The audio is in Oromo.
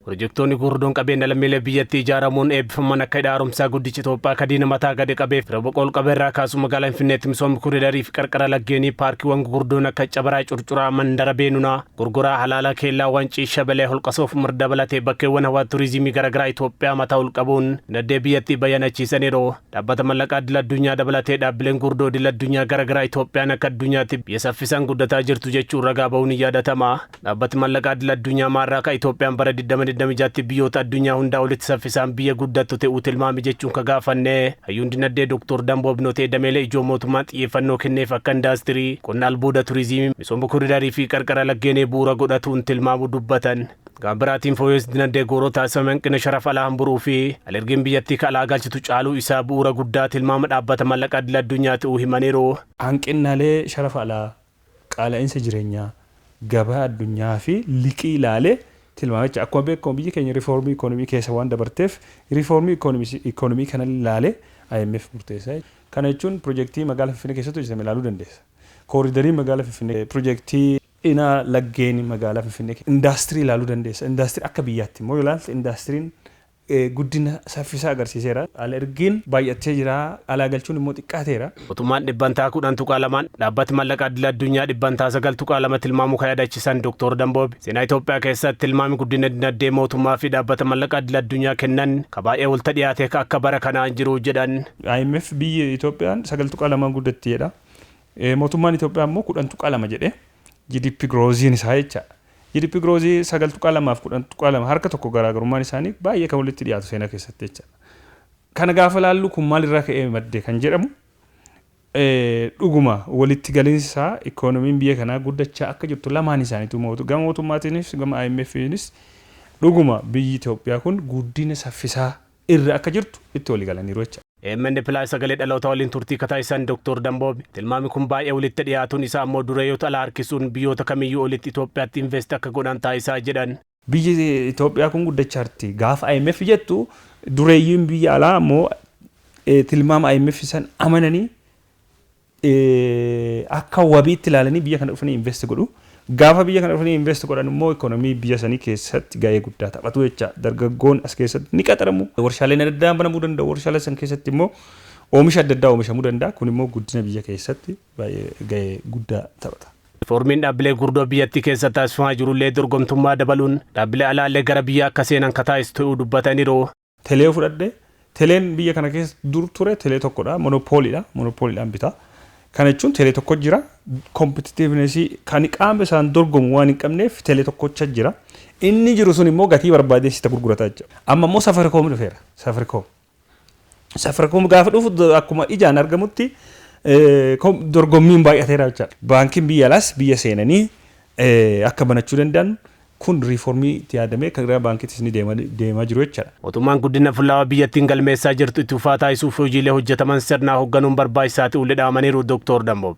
Pirojektoonni gurguddoon qabeenya lammiilee biyyattii ijaaramuun eebbifaman akka hidha haaromsaa guddicha Itoophiyaa ka diina mataa gadi qabee fira boqol qabee irraa kaasuu magaalaa Finfinneetti misoomni koriidarii fi qarqara laggeenii, paarkiiwwan gurguddoon akka Cabaraa, Curcuraa, Mandara Beenunaa, Gorgoraa, Halaala, Keellaa, Wancii, Shabalee, Holqa Soofumar dabalatee bakkeewwan hawwata turizimii garaagaraa Itoophiyaa mataa ol qabuun dinagdee biyyattii bayyanachiisaniiru. Dhaabbata mallaqaa idil addunyaa dabalatee dhaabbileen gurguddoo idil addunyaa garaagaraa Itoophiyaan akka addunyaatti biyya saffisaan guddataa jirtu jechuun ragaa ba'uun ni yaadatama. Dhaabbati mallaqaa idil addunyaa maarraa Itoophiyaan bara 2026tti biyyoota addunyaa hundaa olitti saffisaan biyya guddattu ta'uu tilmaami jechuun ka gaafanne hayyuun dinagdee Dr. Damboo Binotee, dameelee ijoo mootummaan xiyyeeffannoo kenneef akka indaastirii, qonna albuuda, turizimii, misooma koriidarii fi qarqara laggeenii bu'uura godhatuun tilmaamu dubbatan. Gama biraatiin, fooyyessi dinagdee gooroo taasifame hanqina sharafa alaa hamburuu fi alergiin biyyattii ka alaa galchitu caaluu isaa bu'uura guddaa tilmaama dhaabbata mallaqaa idil addunyaa ta'uu himaniiru. Hanqinaalee sharafa alaa, qaala'insa jireenyaa, gabaa addunyaa fi liqii ilaalee tilmaamicha. Akkuma beekamu, biyyi keenya riifoormii ikoonomii keessa waan dabarteef, riifoormii ikoonomii kana ilaalee IMF murteessa. Kana jechuun pirojektii magaalaa Finfinnee keessatti hojjetame ilaaluu dandeessa. Kooriidarii magaalaa Finfinnee, pirojektii dhinaa laggeen magaalaa Finfinnee, indaastirii ilaaluu dandeessa. Indaastirii akka biyyaatti immoo yoo ilaalte, indaastiriin guddina saffisaa agarsiiseera. Ala ergiin baay'achaa jira. Alaa galchuun immoo xiqqaateera. Mootummaan 10.2%n, dhaabbati mallaqaa idil addunyaa 9.2% tilmaamuu kan yaadachiisan Dr. Damboob, seenaa Itoophiyaa keessatti tilmaami guddina dinagdee mootummaa fi dhaabbata mallaqaa idil addunyaa kennan ka baay'ee walta dhiyaate akka bara kanaan jiru jedhan. IMF biyyi Itoophiyaan 9.2n guddatti jedha. Mootummaan Itoophiyaa immoo 10.2 jedhe. GDP growthiin isaa jecha. GDP growthii 9.2f 10.2 harka tokko garaagarummaan isaanii baay'ee kan walitti dhiyaatu seenaa keessatti jecha. Kana gaafa laallu, kun maalirraa ka'ee madde kan jedhamu, dhuguma walitti galiinsi isaa ikoonomiin biyya kanaa guddachaa akka jirtu lamaan isaaniitu, gama mootummaatiinis gama IMF'nis, dhuguma biyyi Itoophiyaa kun guddina saffisaa irra akka jirtu itti walii galaniiru jecha. AMN Plus sagalee dhaloota waliin turtii taasisan Dr. Damboob, tilmaami kun baay'ee walitti dhiyaatuun isaa ammoo dureeyyoota alaa harkisuun biyyoota kamiyyuu olitti Itoophiyaatti invest akka godhan taasisaa jedhan. Biyyi Itoophiyaa kun guddachaa jirti. Gaafa IMF jettu, dureeyyiin biyya alaa immoo tilmaama IMF san amananii akka wabiitti ilaalanii biyya kana dhufanii invest godhu. Gaafa biyya kana dhufanii invest godhan immoo ikoonomii biyya sanii keessatti gahee guddaa taphatu jecha. Dargaggoon as keessatti ni qaxaramu. Warshaaleen adda addaa banamuu danda'u. Warshaalee san keessatti immoo oomisha adda addaa oomishamuu danda'a. Kun immoo guddina biyya keessatti baay'ee gahee guddaa taphata. Riifoormiin dhaabbilee gurguddoo biyyattii keessa taasifamaa jirullee dorgomtummaa dabaluun dhaabbilee alaallee gara biyyaa akka seenan ka taasisu ta'uu dubbataniiru. Telee fudhadhe, teleen biyya kana keessa dur ture telee tokkodha. Monopooliidha. Monopooliidhaan bitaa. Kana jechuun telee tokko jira. Competitivenessii kan qaama isaan dorgomu waan hin qabneef telee tokkocha jira. Inni jiru sun immoo gatii barbaadee sitta gurgurataa jechuudha. Amma immoo Safaricom dhufeera. Safaricom. Safaricom gaafa dhufu akkuma ijaan argamutti dorgommiin baay'ateera jechaadha. Baankiin biyya alaas biyya seenanii akka banachuu danda'an kun riiformii itti yaadamee kan gara baankiittis ni deemaa jiru jechaadha. Mootummaan guddina fullaawaa biyyattiin galmeessaa jirtu itti fufaa taasisuuf hojiilee hojjetaman sirnaa hoogganuun barbaachisaa ta'uu dhaamaniiru Dr. Damboob.